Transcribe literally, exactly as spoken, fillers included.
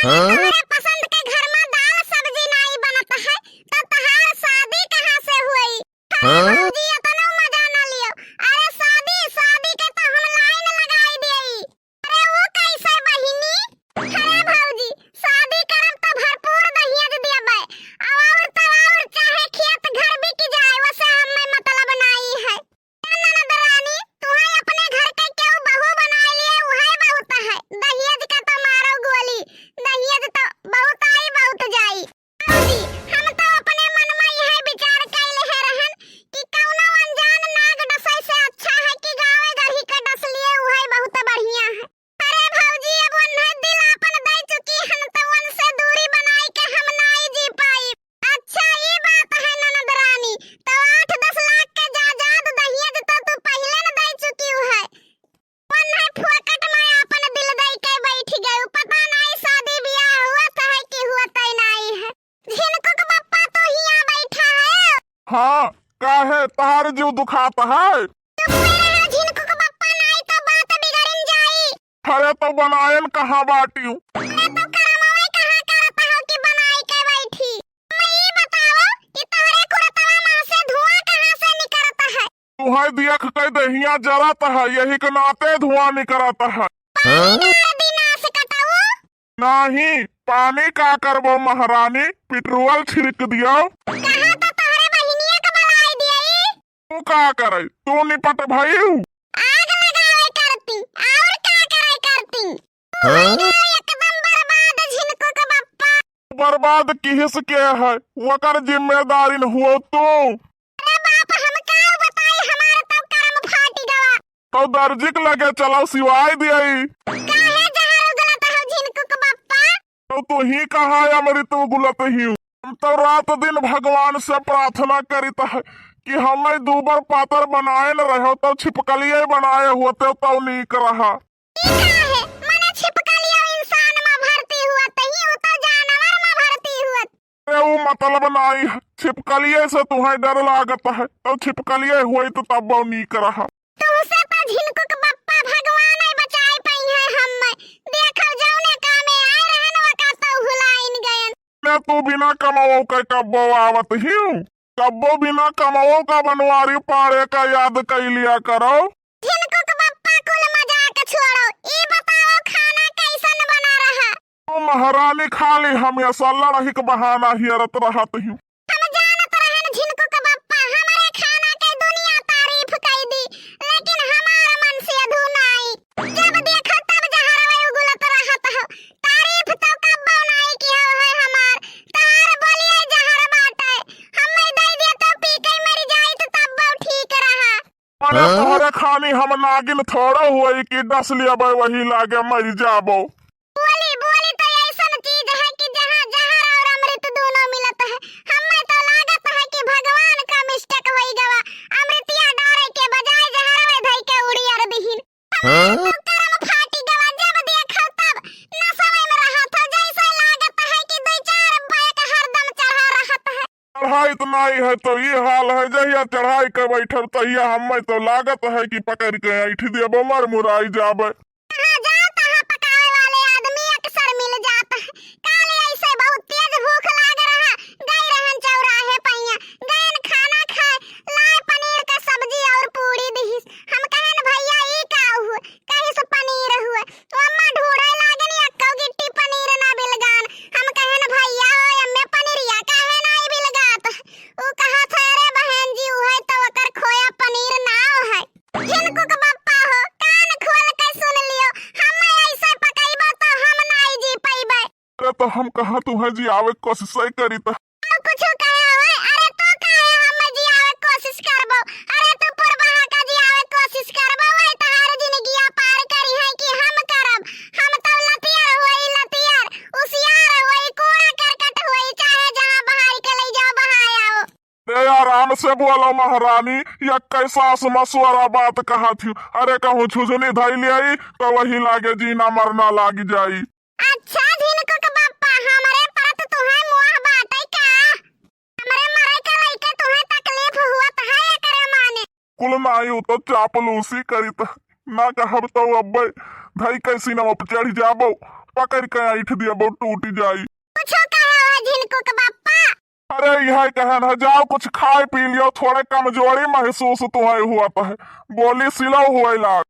हाँ? तोहरे पसंद के घर में दाल सब्जी नाई बनत है, तो तहार शादी कहाँ से हुई? अरे हाँ? भौजी, इतना मजा ना लियो। अरे शादी, शादी के तो हम लाइन लगाई देई। अरे वो कैसे बहिनी? अरे भौजी, शादी करब तो भरपूर दहेज देबै। और तो और चाहे खेत घर बिक जाए, वसे हमें मतलब नाई है। ए ननद रानी, तुहैं अपने घर के केहू बहू बनाए लिए, उहै बहुत है। दहेज का तो मारो गोली, दहेज तो बहुत आई, बहुत जाई। भौजी, हम तो अपने मन में यह विचार कैले है रहन कि कौनो अनजान नाग डसै से अच्छा है कि गाँवे गढ़ी के डस लिए, उहै बहुत बढ़िया है। अरे भौजी, अब उन्हें दिल आपन दे चुकी हन, तो उनसे दूरी बनाई के हम नाई जी पाई। अच्छा, ई बात है ननद रानी, तो आठ दस लाख के जायदाद दहेज तो तू पहिले न दे चुकी है। उन्हें फोकट में आपन दिल दे के बैठ गए, पता नाई शादी ब्याह हुआ तो है कि हुआ तय नाई है। झिनकुक बप्पा तो हियाँ बैठा है। हाँ, काहे तहार जीव दुखात है? चुप रहा, झिनकुक बप्पा, नाई तो बात बिगड़िन जाई। अरे तो बनायन कहाँ बाटिउ? अरे तो करमवे कहाँ करत हो कि बनाई के बैठी? मैं ई बताओ कि तोहरे कुरतवा में से धुआं कहाँ से निकलत है? तुहैं देख के देहिया जरत है, यही के नाते धुआं निकलत है। पानी डार दी नास कटाऊ। नाही, पानी का करबो महारानी, पेट्रोल छिड़क दियो। कहाँ तो तोहरे बहिनिया के बुलाई दियई। तू का करे, तू निपट भइउ? आग लगावे करती, और का करे करती? तू हो गयो एकदम बर्बाद झिनकुक बप्पा। बर्बाद किहिस के है, वकर जिम्मेदारिन हुओ तू। अरे बाप, हम का बताई, हमार तब करम फाटी गवा। तो दर्जी के लगे चलो, सिवाय दियई। काहे जहर उगलत हो झिनकुक बप्पा? तो तू ही कहाँ अमृत उगलत हिउ? हम तो रात दिन भगवान से प्रार्थना करित है कि हमें दूबर पातर बनाए न रहो, तो छिपकलिए बनाए होते तो नीक रहा। ई का है? मने छिपकलिया इंसान में भर्ती हुआ, तही उ तो जानवर में भर्ती हुआ। अरे उ मतलब नाई है, छिपकलिए से तुहैं डर लागत है, तो छिपकलिए हुई तो तब नीक रहा। तुहसे तो झिनकुक बप्पा भगवान ही बचाए पइहैं हम्मै। देखो जौने कामे आए रहन वका तो भुलाइन गयन। ने तू बिना कमाओ के कब्बो आवत हिउ? कब्बो बिना कमाओ का बनवारी पाड़े का याद कइ लिया करो। झिनकुक बप्पा कुल मजाक छोड़ो, ई बताओ खाना कैसन बना रहा? तू महारानी खाली हमेशा लड़ही के बहाना हियरत रहत हिउ। हम जानत रहन झिनकुक बप्पा हमरे खाना के दुनिया तारीफ कई दी, लेकिन हमार मन से अधू नाई। जब देखो तब जहरवे उगलत रहत हो। तारीफ तो कब्बो नाई किहो है हमार। तार बोलिए जहर बाटे। हम्मै दे दे तो पी के मर जाई तो तब्बो ठीक रहा। अरे हाँ? तोहरे खानी हम नागिन थोड़ो हुई कि डस लेबै वही लागे मर जाबो। बोली, बोली तो ऐसन चीज है कि जहाँ जहर और अमृत दोनों मिलत है। हम्मै तो लागत है कि भगवान का mistake होई गवा, अमृतिया डारे के बजाय जहरवे धई के उड़ियर दिहिन। हाँ? तो करम फाटी गवा, जब देखो तब नसवे में रहत हो, जैसे लागत है कि दो चार बैग हरदम चढ़ा रहत है। चढ़ाई तो नाई है तो ई हाल है, जहिया चढ़ाई के बैठब तहिया हम्मै तो लागत है कि पकड़ के ऐंठ देबो, मर मुराई जाबे। कहाँ जात है पकावे वाले आदमी अक्सर मिल जात है। काले ऐसे बहुत तेज भूख लाग रहा, गए रहन चौराहे पइया, गयन खाना खाए, लाए पनीर का सब्जी और पूड़ी दिहिस। हम कहन भैया ई का हुए? कहिस पनीर हुए। तो अम्मा ढूंढे लागन एक्को गिट्टी पनीर ना बिलगान। हम कहन भैया हो अम्मे पनीरिया काहे नाई बिलगात? उ कहत है अरे बहन जी उहै तो ओकर खोया पनीर नाव है। झिनकुक बप्पा हो, कान खोल के सुन लियो, हम्मै ऐसे पकइबो तो हम नाई जी पइबै। अरे तो हम कहाँ तुहैं जियावे के कोशिश करित है। और कुछ कहे होए? अरे तो काहे हम्मै जियावे के कोशिश करबो? अरे तू पुरबहा का जियावे के कोशिश करबो, वही तहार जिंदगिया पार करिहैं कि हम करब? हम तो लतियर होई लतियर, उसियार होई, कूड़ा करकट होई, चाहे जहाँ बहाई के लई जाओ बहाय आओ। ए, आराम से बोलो महारानी, एक्कै साँस मसुअरा बात कहत हिउ। अरे कहूँ झुझुनी धइ लेई, तो वही लागे जीना मरना लागि जाई। अच्छा झिनकुक बप्पा, हमरे परत तुहैं मोह बाटै का? हमरे मरै के लइके तुहैं तकलीफ हुअत है एकरे माने? कुल नाई, उ तो चापलूसी करित है। ना कहब तो अब्बै धई के सीनवा पे चढ़ जाबो। पकड़ के ऐठ दिया, बहुत टूट जाई। कुछो कहे हो झिनकू के बापा? अरे, यह कहन है, जाओ कुछ खाए पी लियो, थोड़े कमजोरी महसूस तुम्हें हुआ तो है। बोली सिलो हुए लाग।